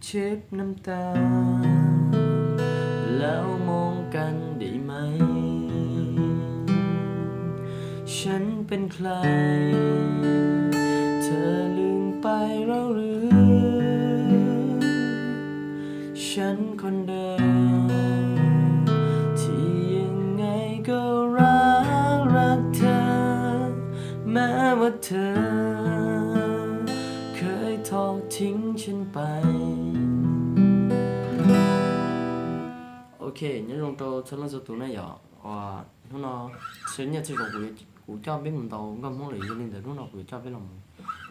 เช็ดน้ำตา แล้วมองกันได้ไหม ฉันเป็นใคร เธอลืมไปแล้วหรือ ฉันคนเดิม ที่ยังไงก็รัก รักเธอ แม้ว่าเธอ เคยทอดทิ้งฉันไป Ok, nyob zoo rau txhua leej txhua tus na yom. Uas hnub no, txhua nyiaj txhua zaus kuv, kuv coj peb mus ntaus nkauj Hmoob lawm, yog li ntawd hnub no kuv yuav coj peb los mus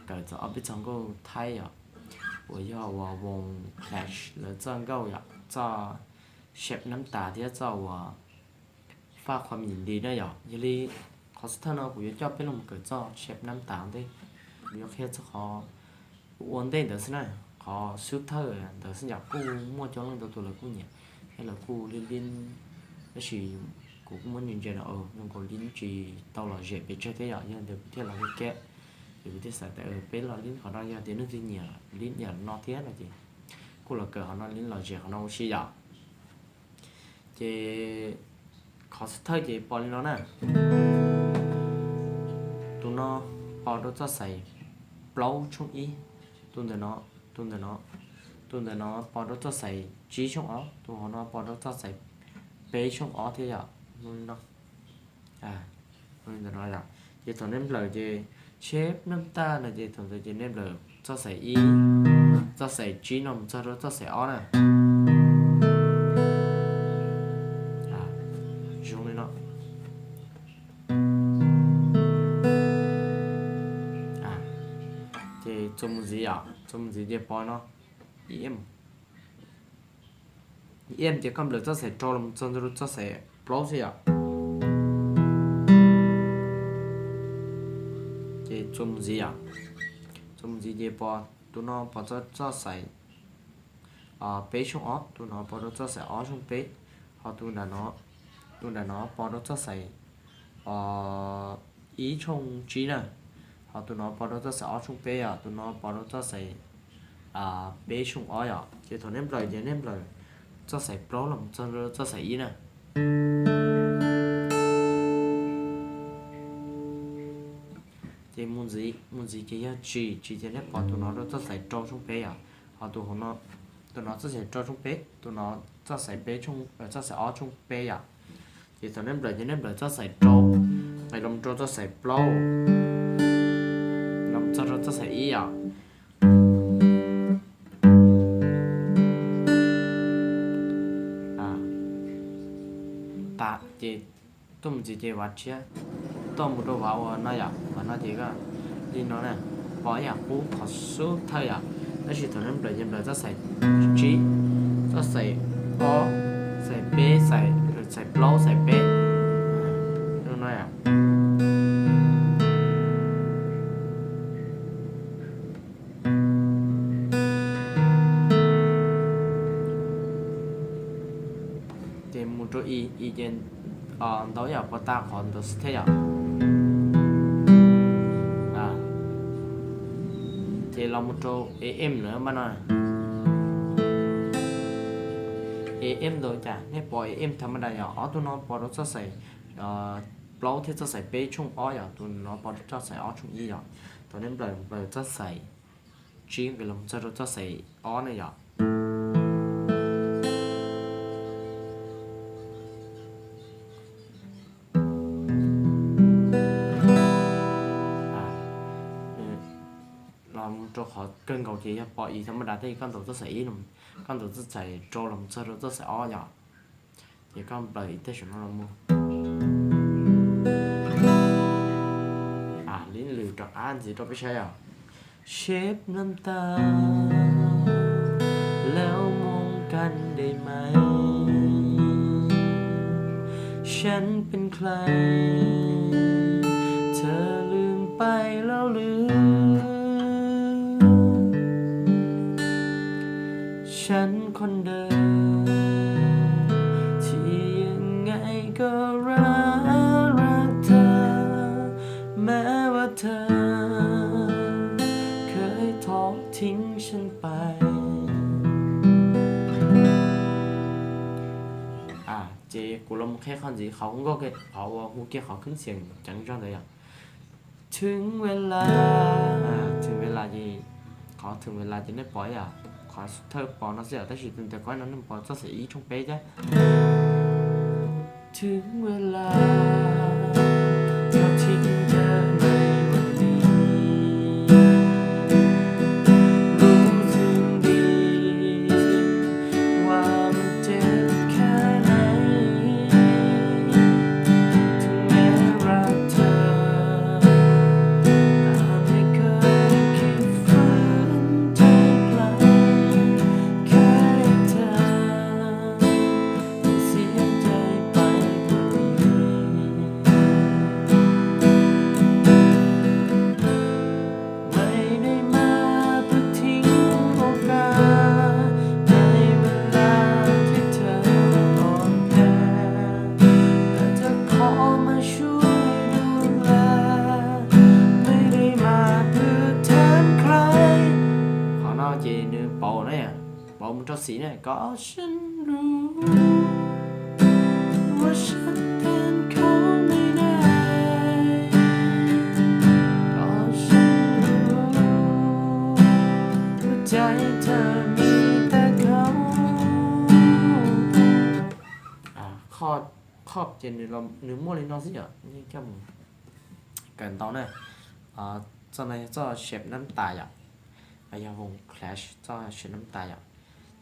kawm txog ob peb txog nkauj Thaib yom, uas yog uas voo Clash lawv txoj nkauj yom, txoj Sep Nab Tas thiab txoj uas Faj Qhua Mis Dis na yom. Yog li qhov xub thawj no kuv yuav coj peb los mus kawm txoj Sep Nab Tas ntej, kuv yuav qhia txog qhov ua ntej ntawd xwb na. Qhov xub thawj ntawd xwb yom, kuj muaj coob leej ntau tus lawv kuj nyiam thiab lawv kuj lib lib, tab sis kuv kuj muab ntsia ntsia no zoo nkaus li tsis tau lom zem pes tsawg thiab yom, yog li ntawd kuv thiaj los ua ke. Ces kuv thiaj xav tias peb los lib qhov no, yog tias leej twg nyiam lib yam no thiab no ces kuj los kawm qhov no, lib lom zem qhov no ua si yom. Ces qhov xub thawj ces pos li no na. Tus no pos rau txoj xais plaub tshooj ib, tus ntawm no, tus ntawm no, tus ntawm no pos rau txoj xais tsib tshooj ob, tus hauv no pos rau txoj xais peb tshooj ob thiab yom. Li no, li ntawm no yom. Ces thaum nej nplawm ces Sep Nab Tas no ces thaum ntawd ces nej nplawm txoj xais ib, txoj xais tsib no mus txog rau txoj xais ob na. Zoo li no. Ces txuas mus ntxiv yom, txuas mus ntxiv ces pos no, ib em, ib em ces koj nplawm txoj xais rau los txog ntua rau txoj xais plaub xwb yom. Ces txuas mus ntxiv yom, txuas mus ntxiv ces pos, tus no pos txog txoj xais peb tshooj ob, tus no pos rau txoj xais ob tshooj peb, ho tus nram no, tus nram no pos rau txoj xais ib tshooj tsib na, ho tus no pos rau txoj xais ob tshooj peb yom, tus no pos rau txoj xais peb tshooj ob yom. Ces thaum nej nplawm ces nej nplawm txoj xais plaub los txog rau txoj xais ib na. Ces mus ntxiv, mus ntxiv ces yog tsis, tsis ces nej pos tus no rau txoj xais rau tshooj peb yom, ho tus hauv no, tus no txoj xais rau tshooj peb, tus no txoj xais peb, txoj xais ob tshooj peb yom. Ces thaum nej nplawm ces nej nplawm txoj xais rau, nqes los rau txoj xais plaub, los txog rau txoj xais ib yom. Tas ces tuaj mus ntxiv ces vas tshiab, tuaj mus rau vas uas no yom, vas no ces li no na, pos ib yam qub qhov xub thawj yom, tab sis thaum nej nplawm ces nplawm txoj xais tsib, txoj xais ob, xais peb, xais plaub, xais peb, li no yom. Ces mus rau i, i ces ntau yam pos tas qhov ntawd xwb thiab yom. Ces los mus rau e em lawm mas no. E em ntawd cas nej pos e em tha ma das yom, ob tug no pos rau txoj xais plaub thiab txoj xais peb tshooj ob yom, tus no pos rau txoj xais ob tshooj ib yom. Thaum nej nplawm, nplawm txoj xais tsib nqes los txog rau txoj xais ob ne yom. Los mus rau qhov kawg nkaus ces yog pos i tha ma das thiab, koj ntaus txoj xais ib, koj ntaus txoj xais rau los txog rau txoj xais ob yom. Ces koj nplawm ib tej saum no los mus. Li lwm rov qab ntxiv rau peb saib os. เช็ดน้ำตา แล้วมองกันได้ไหม ฉันเป็นใคร เธอลืมไปแล้วหรือ ฉันคนเดิม ที่ยังไงก็รัก รักเธอ แม้ว่าเธอ เคยทอดทิ้งฉันไป Ces kuv los mus qhia qhov ntxiv, qhov hu nkauj, qhov uas hu kiag qhov khwb xiam ceev zog ntawd yom. Thwv ua las, thwv ua las ces, qhov thwv ua las ces nej pom yom, qhov thawj pos no xwb yom, tab sis tus ntawm ko no nej pom txoj xaim ib tshooj peb thiab. Thwv ua las, txog tsis ntawd lawm li, lub xwb nti, ua mus ces khab nai, thwv ua las, tag nai kawg khib fab tag dlai, khaib tag, xiab cai pais ua li. Maiv neej mas pw thib ua kas, maiv ua las thib thawj ua ntas, tas tag qhov mas suav dua las, maiv neej mas pw thab khlais. Qhov no ces nws pauv na, pauv mus rau xim na, koj sab lub, ua sab thab khaub maiv neej, koj sab lub, ua cas thaj mi tag khaub. Khoj, khoj ces nws muaj li no xwb yom, nej coj mus kawm ntau na. Txoj no yog txoj shape nab tas yom, yog voos Clash txoj shape nab tas yom.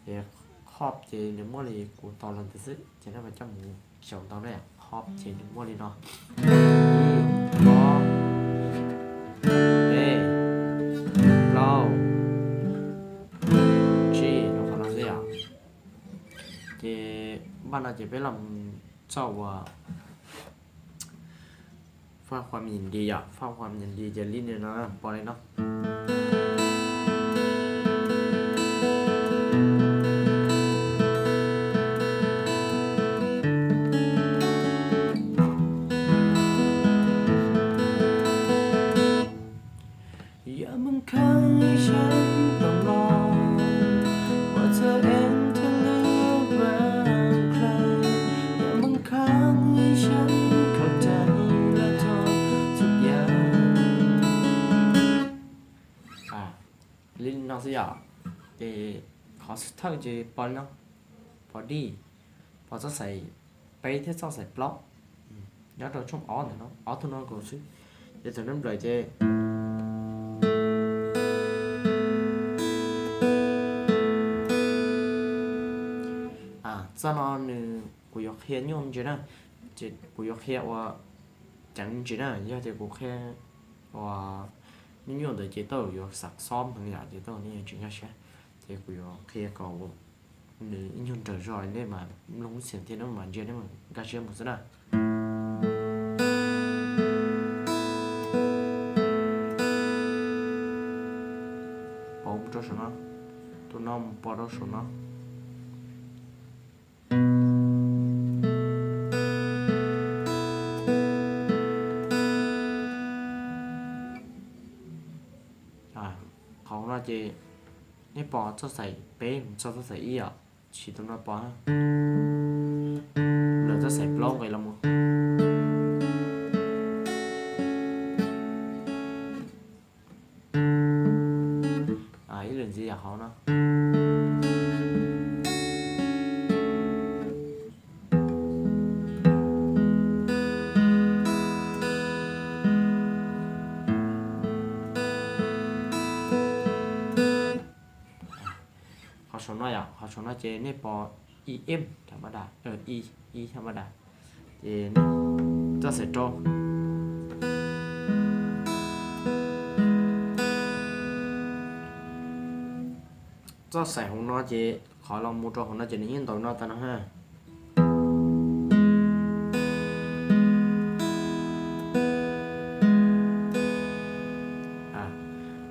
Ces khoj ces nws muaj li kuv tau los ntawd xwb, ces nej mas coj mus xyaum ntau na. Khoj ces nws muaj li no, ib, ob, peb, plaub, tsib, rau qhov no xwb yom. Ces npaj no ces peb los txoj uas faj hua mi nti yom, faj hua mi nti ces li no, pom li no. Yog meej khab ib sab toom los, ua txhawb eev thawj lub vaj dlhau, yog meej khab ib sab khaum cai lawm txhua txhua yam. Li no xwb yom. Ces qhov xub thawj ces pom li no, pom dij, pom txoj xaim peb thiab txoj xaim plaub nyob rau tshooj ob ntawm no, ob tug no nkaus xwb. Ces thaum neb nplawm ces txoj no nws, kuv yuav qhia nyuaj ntsis na, ces kuv yuav qhia ua ceev ntsis na, yog tias kuv qhia ua nyuaj nyuaj ntawd ces tej zaum yuav xam xob heev yom, ces tej zaum nej yuav tsis nkag siab. Ces kuv yuav qhia kom nws ib nyuag nrawm zog nej mas mloog lub xiam thiab nej mam ntsia nej mam nkag siab mus xwb na. Pauv mus rau saum no, tus no mus pos rau saum no. Qhov no ces nej pom txoj xaim peb mus txog txoj xaim ib yom, tsis tus no pom, lawv txoj xaim plaub nqis los mus. Ib lwm ntxiv yog hauv no. Qhov saum no yom, qhov saum no ces nej pom i em tham ma da, i, i tham ma da. Ces txoj xaim rau, txoj xaim hauv no ces qhov los mus rau hauv no ces nws yeej ntaus no tas no ha.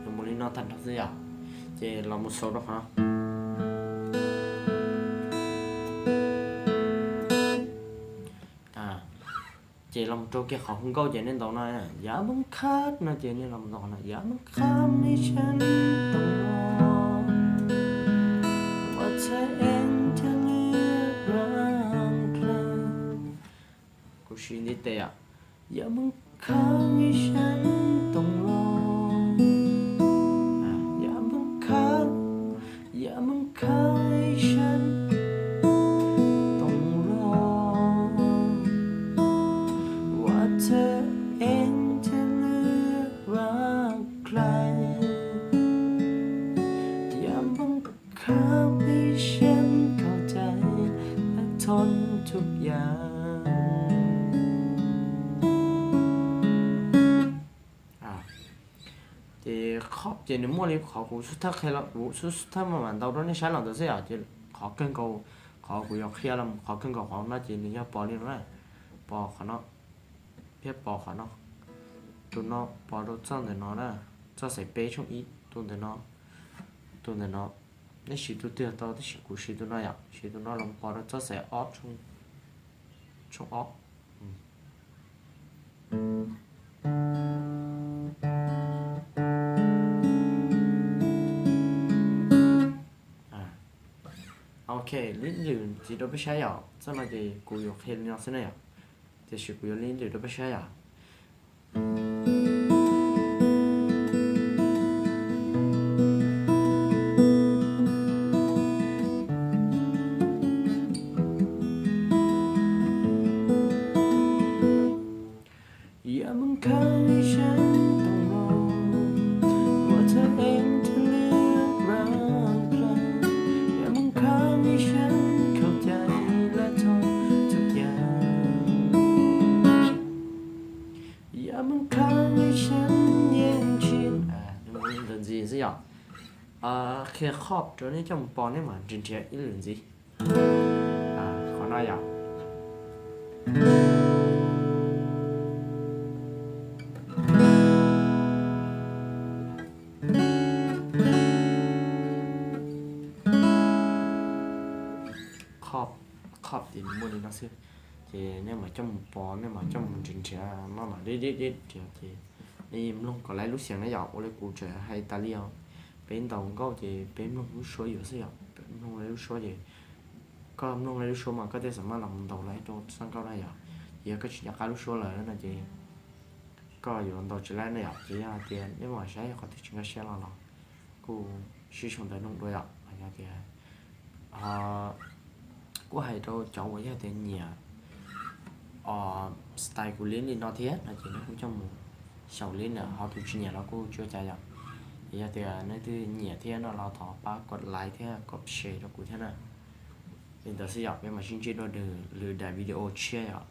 Nws mus li no tag nrho xwb yom. Ces los mus xaus rau qhov no. Ces los mus rau kiag qhov hu nkauj ces nej ntaus no, yam meej khab no ces nej los mus ntaus qhov no, yam meej khab ib sab toom los, ua txhawb eev thawj lub vaj dlhau. Tsis ntiv tes yom. อย่ามาค้างให้ฉันต้องรอ อ่ะ อย่ามาค้าง อย่ามาค้างให้ฉันต้องรอ ว่าเธอเองจะเลือกรักใคร อย่าบังคับให้ฉันเข้าใจและทนทุกอย่าง Ces khop ces nws muaj li qhov kuv xub thawj qhia los kuv xub xub thawj maj mam ntaus rau nej saib los ntawd xwb yom. Ces qhov kawg nkaus, qhov kuv yuav qhia los qhov kawg nkaus qhov no ces nws yog pos li no na, pos qhov no, thiab pos qhov no, tus no pos rau txoj ntawm no na, txoj xaiv peb tshooj ib, tus ntawm no, tus ntawm no, nej siv tus twg tau tab sis kuv siv tus no yom, siv tus no los pos rau txoj xaiv ob tshooj, tshooj ob. Ok, li lwm ntxiv rau peb saib yom. Txoj no ces kuv yuav qhia li no xwb na yom, tiam sis kuv yuav li lwm rau peb saib yom. อย่ามาค้างให้ฉันต้องรอ ว่าเธอเองจะเลือกรักใคร อย่ามาค้างให้ฉันเข้าใจและทนทุกอย่าง อย่ามาค้างให้ฉันแย่งชิง Ntawd ntxiv xwb yom. Qhia khop rau nej coj mus pos nej mam nrhiav nrhiav ib lwm ntxiv. Qhov no yom. Khop, khop ces nws muaj li no xwb. Ces nej mam coj mus pos, nej mam coj mus nrhiav nrhiav no mam deb deb deb nrhiav ces nej mloog kom laiv lub xeev na yom. Ua li kuv tseem hais tas li os, peb ntaus nkauj ces peb mloog lub suab yuav xwb yom. Peb mloog laiv lub suab ces koj mloog laiv lub suab mas koj thiaj xam maj los ntaus laiv rau txoj nkauj na yom. Ces yog koj tsis nco qab lub suab lawm no ces koj yuav ntaus tsis laiv na yom. Ces yog hais tias nej mam saib qhov twg tsis nkag siab los los kuj sib sau ntawv nug dua yom. Yog tias kuj hais rau cov uas yog tias nyiam style kuv li li no thiab no ces nej kuj coj mus xyaum li ntawd, ho tus tsis nyiam los kuj tsis ua cas yom. Ces yog tias nej twb nyiam thiab no los thov pab kom like thiab kom share rau kuv thiab na. Li ntawd xwb yom, peb mam sib ntsib dua lwm daim video tshiab yom.